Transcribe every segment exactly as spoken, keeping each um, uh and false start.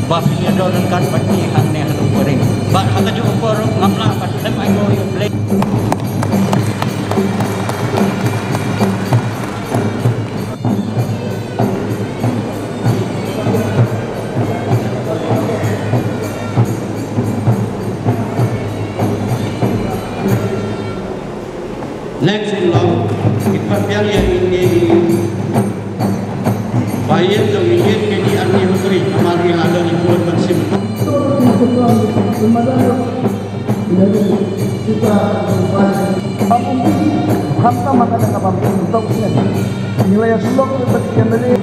Ba phi ïa don ryngkat bad ngi hangne ha Lum Barim. Bad ha kajuh ka por ngam lah ban khlem ai nguh ïa U Blei. Next in line, i pat biang ïa ine i ba ïen jong i ïen ngi ni Army Hukri, namar ngi la don i bun ban sim. Bam um, ham ka ma ka da ka bam um tok ïen. Ngi la ïa sulok bad ïa mele.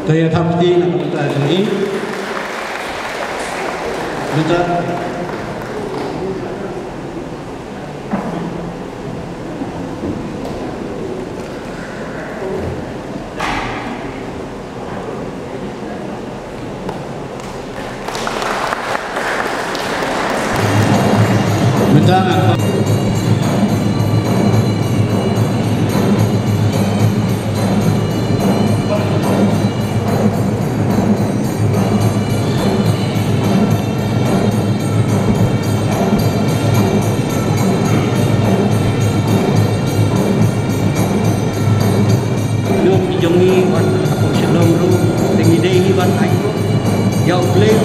Te ïa thap kti na ka bynta jong i. Bynta. Mynta nga Ïa ki jong ngi wan hapoh Shillong ruh, te ngi dei ngi wan ai ruh ïa U Blei.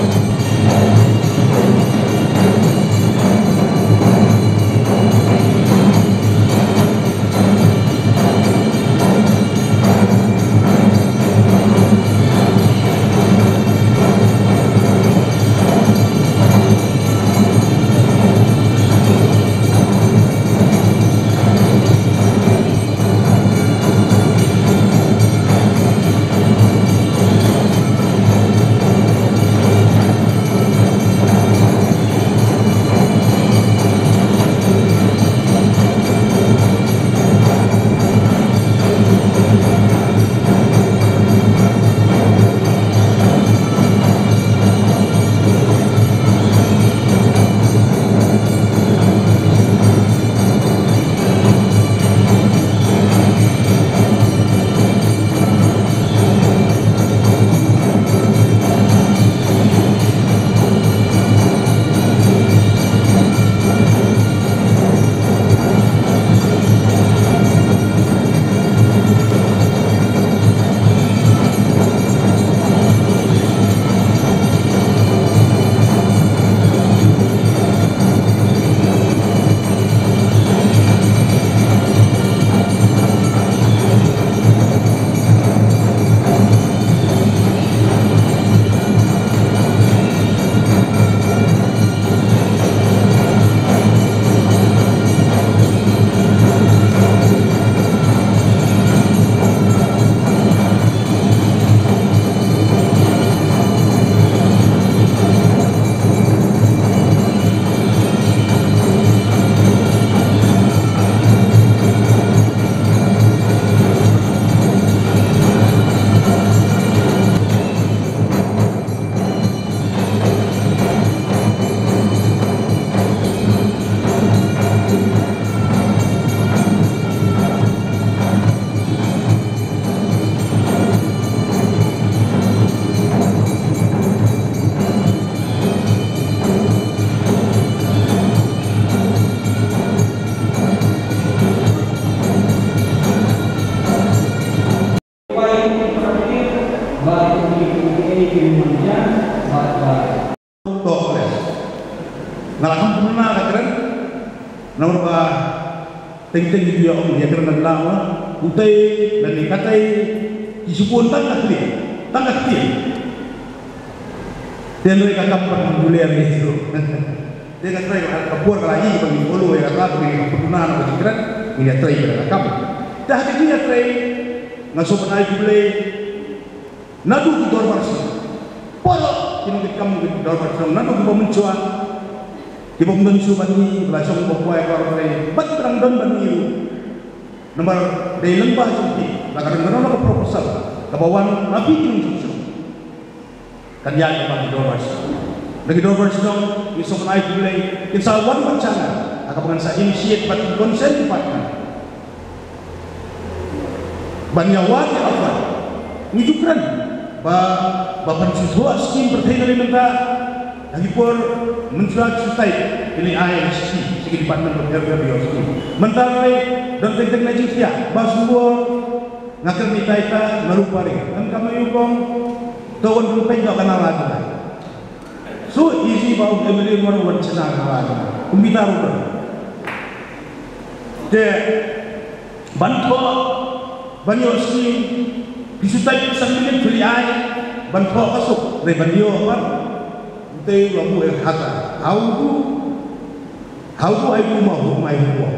Nga la kham pynbna ka kren namar ba teng teng ki ju ong ïa kren na la ma utei lane katei, ki shu bun tang ka khlieh, tang ka khlieh. Te hynrei ka kam ban pynduler ïa ki ruh. Te nga trai ka por ka la ïa ban follow ïa kata, ban pynbna na ka jingkren, ngin ïa trai ka kam. Te ha ka jingïatrei nga sngewbha ai khublei naduh ki dorbar shnong. Baroh ki nongkitkam ki dorbar shnong, naduh kiba mynshuwa, kiba ym don shuh ban ngi, ba la shong ba kwai ba la trei, bad ki dang don ban ngi ruh. Namar dei lyngba jong phi la ka don kano kano ka proposal kaba wan na phi ki nongshong shnong. Kan ïaid lyngba ki dorbar shnong. Na ki dorbar shnong ngi sngewbha ai khublei, kin sa wan bad sha nga ha kaba ngan sa initiate bad ki concerned department ban ïa wad ïa offer. Ngi ju kren ba, ba phan shu thoh skim pyrthei na mynta. Ha ki por mynshuwa ki shu type, ki leit ai skim sha ki department bapher bapher ïa skim. Mynta lei don teng teng na jingthiah ba shu bor. Nga kren ïa ita ita na rupa ring. Kan ka ma ïu kong to wan pynpeit noh ka nala jong nga. So easy ba u M L A wan wan chna ka nala jong nga. Kum kita rupa. Te ban thoh, ban ïoh skim, ki shu type san minit phi leit ai, ban thoh ka suk, dei ban ïoh ban. Te la buh ïa ka hata. How do, how do I do my, my homework?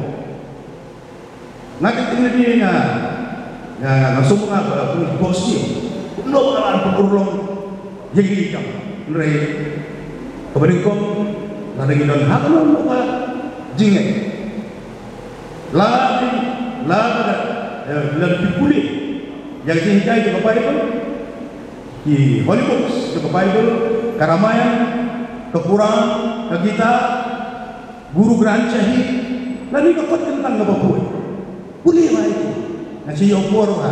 Nga kynting lade nga, nga, nga, nga sngewbha nga ba kum ki bos ki. Kumno ba nga la pynurlong ïa kine ki kam. Hynrei kaba nyngkong lada ngi don ha kano kano ka jingngeit. Lada, lada, eh, lada phi pule ïa ka jinghikai jong ka Baibl, ki holy books jong ka Baibl, ka Ramayan, ka Quran, ka Gita, Guru Granth Sahib, lane ka kot kyntang kaba khuid. Pule bha ïa ki. Nga shu ïoh por bha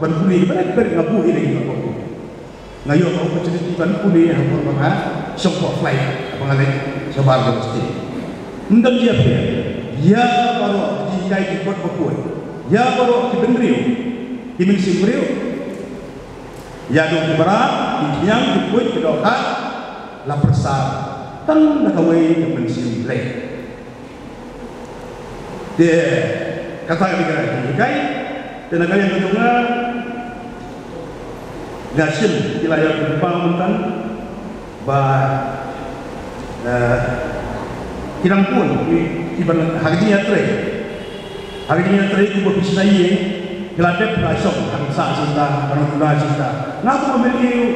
ban pule bha, bha nga buh ïa ki kot kaba khuid. Nga ïoh ka opportunity ban pule ha por ba nga shong ha flight, haba nga leit shabar university. Ym don jingïapher ïa baroh ki jinghikai ki kot ba khuid, ïa baroh ki bynriew, ki mynsiem briew. Ïa ki mrad, ki khñiang, ki puid, ki dohkha la pyrshah tang da kawei ka mynsiem Blei. Te kata ka dei ka jinghikai. Te na ka liang ka jong nga, nga shim ki la ïa pynpaw mynta ba, eh, ki dang bun ki, ki ban ha ka jingïatrei. Ha ka jingïatrei kumba phi shna ïing, ki la dep la shong, ka nang sah shynta, ka nang tuna shynta. Nga kumba M L A ruh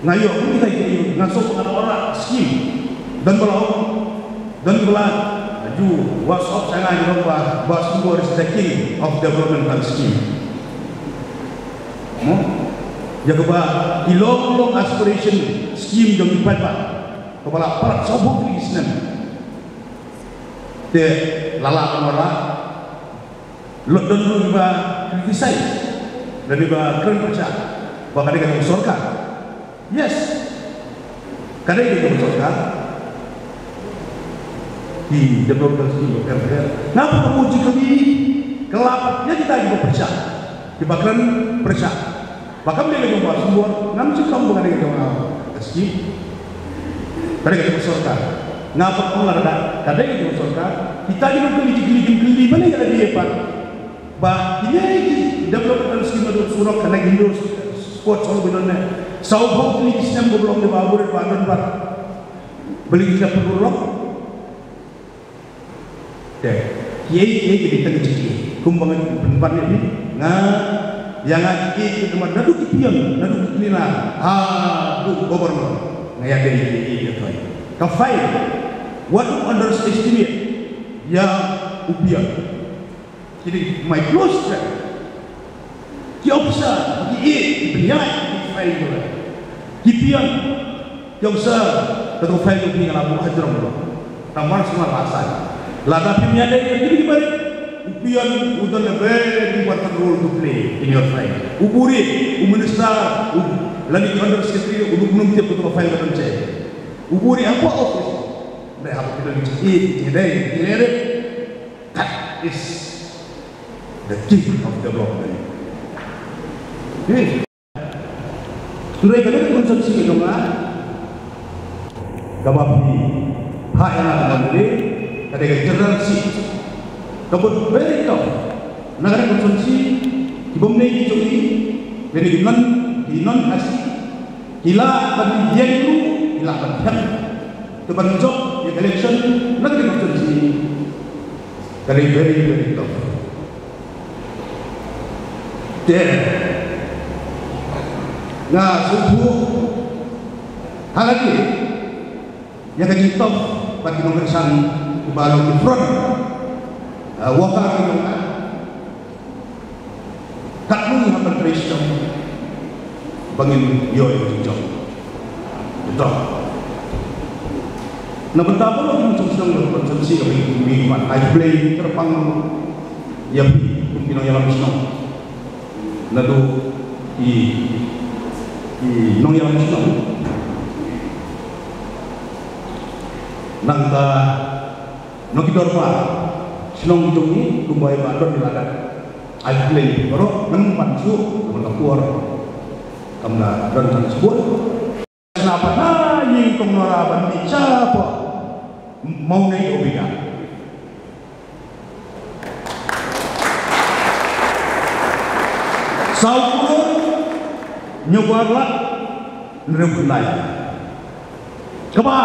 nga ïoh kum kita ki, nga sngewbha nga la wanrah skim. Don ba la ong, don ba la ju WhatsApp sha nga, ki ong ba Bah Sumbor is the king of developmental scheme. Mo? Ïa kaba ki long long aspiration scheme jong ki paidbah. Kaba la palat sawphew tylli ki snem. Te la lah ban wanrah. Lut don ruh kiba criticize, don kiba kren pyrshah ba ka dei ka jong sorkar. Yes. Ka dei ka jong sorkar. Ki development scheme ka dei. Nga pat ka mut jingkylli, ka lah pat ïa kita kiba pyrshah, kiba kren pyrshah. Ba kam dei ka jong Bah Sumbor, ngam shu ong ba ka dei ka jong nga ka skim. Ka dei ka jong sorkar. Nga pat ong lada ka dei ka jong sorkar, kita ki nongkylli ki kylli, ki kylli balei ka la dei pat. Ba kine ki developmental scheme, naduh surok, kane ki indoor sports hall, bynta ne. Sawphew tylli ki snem ba long ne ba buret ba don pat. Balei ki la pynurlong. Te kiei kiei ki dei tang ki jingkylli. Kumba nga pynban ïa phi, nga, ïa nga kiei kiei, namar naduh ki peon, naduh ki cleaner haduh governor, nga ïadei kiei kiei. Ka file, wat underestimate ïa u peon. Ki dei my close friend. Ki officer, ki ïeit, ki pynïaid, ki file jong nga. Ki peon, ki officer, kato ka file jong phi nga la buh hajrong jong. Tang mar sumar la san. Lada phim ïadei ïa kine ki barit, u peon u don a very important role to play in your file. U buhrieh, u minister, u lane ki under secretary, u duk num tip kato ka file ka don shaei. U buhrieh hapoh office. Dei hapoh ki don ki jingïeit, ki jingïadei, ki jingïadei. That is the king of development. Hmm. Hynrei ka dei ka constituency ka jong nga, kaba phi phah ïa nga ka mon dei, ka dei ka general seat. Kaba very tough. Na ka dei ka constituency, ki bym dei ki jong ngi, lane ki non, ki non Khasi, ki lah ban ïeng ruh, ki lah ban thiang. Te ban jop ïa ka election, na ka dei ka constituency, ka dei very, very tough. Te nga sngewthuh ha lade ïa ka jingtop bad ki nongkyrshan kiba long ki front, ah, worker ki nongkyrshan. Katno ngi hap ban trei shitom ba ngin ïoh ïa ka jingjop. Ito. Na bynta ba long ki nongshong shnong, ba long shnong sih, ka bynta ba ai khublei kyrpang ïa phi kum ki nongïalam shnong. Naduh i, i nongïalam shnong, nangta na ki dorbar shnong jong ngi, kumba i Bah Don i la ong. Ai khublei baroh, ngan pan shuh, namar ka por kam da don tang shuh. Na pat na ïing Kong Nora ban mih sha pdeng Mawngei Obiga. Saw klur hynñiew phew ar lak hynriew phew lai. Kaba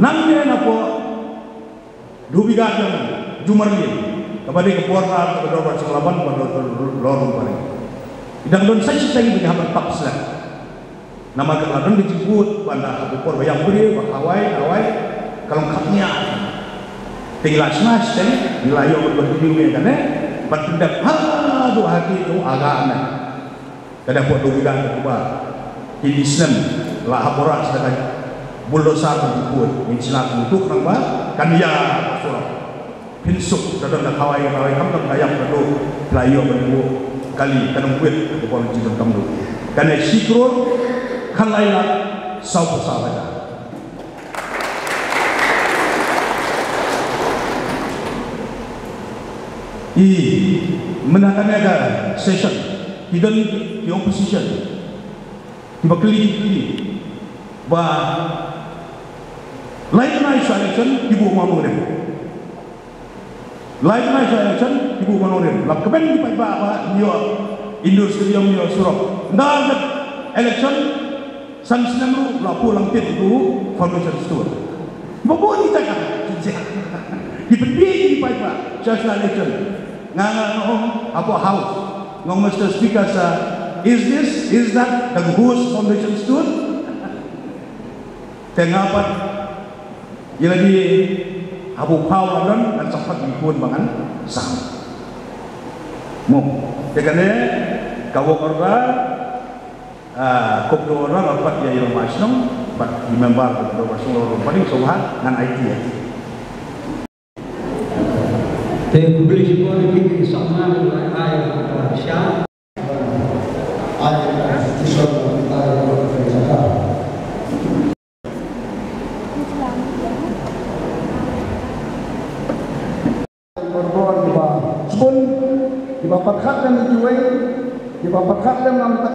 nang ne na pdeng Dhoobigarh jong Jumarlien, kaba dei ka border jong ka dorbar Singlaban bad ka dorbar Lorumbaring. I dang don sa shiteng ba ki hap ban tap slem. Namar ka la don ka jingkut, ban da ha ka por ba ïam briew, ba hawai, hawai, ka long khapngiah. Te ngi la shna shiteng, ngi la ïoh ban continue ïa kane, ban pyndep haduh ha ki jong aga ne. Ka dei hapoh Dhoobigarh ka kuba. Ki snem la hap border sha ka bulldozer ka jingkut, ngin shna kumto khnang ba kan ïa ka surok. Pynsuk, da don da khawai, khawai, khamtam da ïap ka duk, la ïoh ban buh kali, ka nang wit, ka bor jingdon kam duk. Kane shi klur khatlai lak saw phew saw hajar. I, mynta kane ka session, ki don ki opposition kiba kylli, kylli ba lai bnai sha election ki buh mawnongrim. Lai bnai sha election ki buh mawnongrim. La kmen ki paidbah ba ïoh indoor stadium, ïoh surok. Ynda election san snem ruh la buh lang tin tu foundation stone. Ba buh ni tak. Ki pynbeit ki paidbah sha sha election. Nga, nga, nga ong hapoh House, nga ong, Mister Speaker sir, is this, is that the ghost foundation stone? Te nga pat ïa lade hapoh House la don, ngan sa phah ïa ki khun ba ngan sam. Mo, te kane ka work order, ah, kop to order nga pat ïa i Rangbah Shnong bad i member ka Rangbah Shnong Lorumbaring, sngewbha ngan aiti ïa ki. Te khublei shibun ïa ki, ki samla, ai, ai, sha. Ai, ai, sha. Kiba, kiba pyrkhat lem ïa kiwei, kiba pyrkhat lem namar